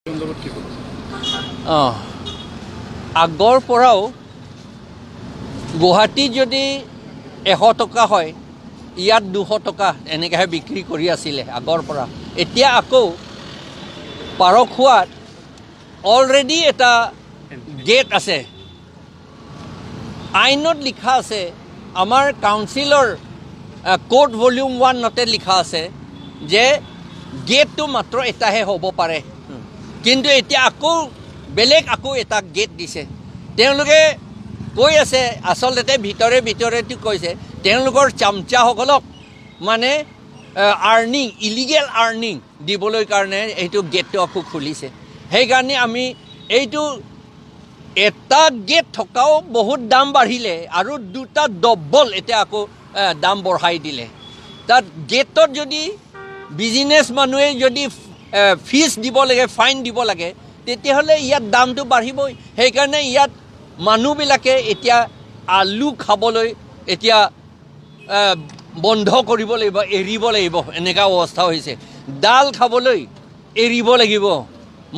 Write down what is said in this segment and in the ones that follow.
সন্দৰ্ভত কি ক'ব? অঁ, আগৰ পৰাও গুৱাহাটীত যদি 100 টকা হয়, ইয়াত 200 টকা এনেকৈহে বিক্ৰী কৰি আছিলে আগৰ পৰা। এতিয়া আকৌ পাৰখোৱাত অলৰেডি এটা গেট আছে। আইনত লিখা আছে, আমাৰ কাউন্সিলৰ কোৰ্ট ভলিউম 1তে লিখা আছে যে গেটটো মাত্ৰ এটাহে হ'ব পাৰে। কিন্তু এতিয়া আকৌ বেলেগ আকৌ এটা গেট দিছে। তেওঁলোকে কৈ আছে, আচলতে ভিতৰে ভিতৰেতো কৈছে, তেওঁলোকৰ চামচাসকলক মানে আৰ্নিং, ইলিগেল আৰ্নিং দিবলৈ কাৰণে এইটো গেটটো আকৌ খুলিছে। সেইকাৰণে আমি এইটো এটা গেট থকাও বহুত দাম বাঢ়িলে আৰু দুটা ডবল এতিয়া আকৌ দাম বঢ়াই দিলে। তাত গেটত যদি বিজনেছ মানুহে যদি ফিজ দিব লাগে, ফাইন দিব লাগে, তেতিয়াহ'লে ইয়াত দামটো বাঢ়িবই। সেইকাৰণে ইয়াত মানুহবিলাকে এতিয়া আলু খাবলৈ এতিয়া বন্ধ কৰিব লাগিব, এৰিব লাগিব, এনেকুৱা অৱস্থা হৈছে। দাল খাবলৈ এৰিব লাগিব,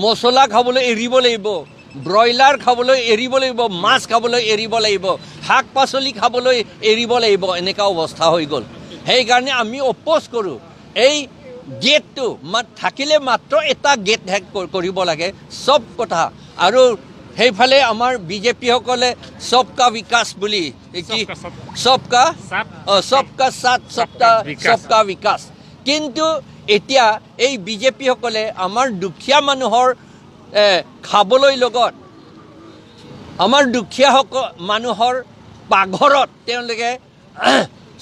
মছলা খাবলৈ এৰিব লাগিব, ব্ৰইলাৰ খাবলৈ এৰিব লাগিব, মাছ খাবলৈ এৰিব লাগিব, শাক পাচলি খাবলৈ এৰিব লাগিব, এনেকুৱা অৱস্থা হৈ গ'ল। সেইকাৰণে আমি অপ'জ কৰোঁ। এই গেটটো থাকিলে মাত্ৰ এটা গেট কৰিব লাগে, চব কথা। আৰু সেইফালে আমাৰ বিজেপিসকলে সবকা বিকাশ বুলি কি সবকা সবকা সাথ, সবকা সবকা বিকাশ। কিন্তু এতিয়া এই বিজেপিসকলে আমাৰ দুখীয়া মানুহৰ খাবলৈ লগত আমাৰ দুখীয়াসকল মানুহৰ পাকঘৰত তেওঁলোকে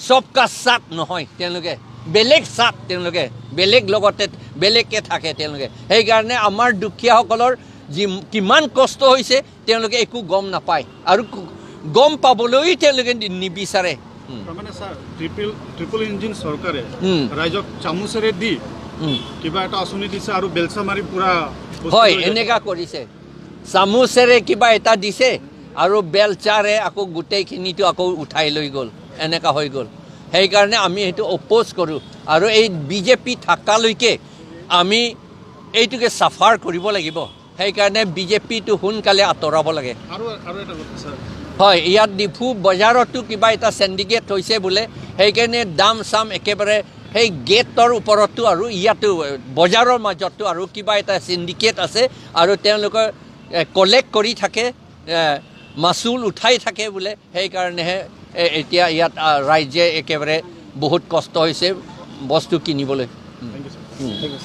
সবকা সাথ নহয়, তেওঁলোকে বেলেগ সাথ, তেওঁলোকে বেলেগ লগতে বেলেগকৈ থাকে তেওঁলোকে। সেইকাৰণে আমাৰ দুখীয়াসকলৰ যি কিমান কষ্ট হৈছে, তেওঁলোকে একো গম নাপায় আৰু গম পাবলৈ তেওঁলোকে নিবিচাৰে। তাৰমানে ছাৰ, ট্ৰিপল ট্ৰিপল ইঞ্জিন চৰকাৰে ৰাইজক চামুচেৰে দি কিবা এটা আঁচনি দিছে আৰু বেলচা মাৰি পুৰা বস্তু লৈ যায়। এনেকুৱা কৰিছে। চামুচেৰে কিবা এটা দিছে আৰু বেলচাৰে আকৌ গোটেইখিনিতো আকৌ উঠাই লৈ গ'ল, এনেকুৱা হৈ গ'ল। সেইকাৰণে আমি সেইটো অপ'জ কৰোঁ আৰু এই বিজেপি থকালৈকে আমি এইটোকে চাফাৰ কৰিব লাগিব। সেইকাৰণে বিজেপিটো সোনকালে আঁতৰাব লাগে। আৰু এটা কথা ছাৰ। হয়, ইয়াত ডিফু বজাৰতো কিবা এটা চেণ্ডিকেট হৈছে বোলে। সেইকাৰণে দাম চাম একেবাৰে সেই গেটৰ ওপৰতো আৰু ইয়াতো বজাৰৰ মাজতো আৰু কিবা এটা চিণ্ডিকেট আছে আৰু তেওঁলোকে কলেক্ট কৰি থাকে, মাচুল উঠাই থাকে বোলে। সেইকাৰণেহে এতিয়া ইয়াত ৰাইজে একেবাৰে বহুত কষ্ট হৈছে বস্তু কিনিবলৈ। Thank U sir.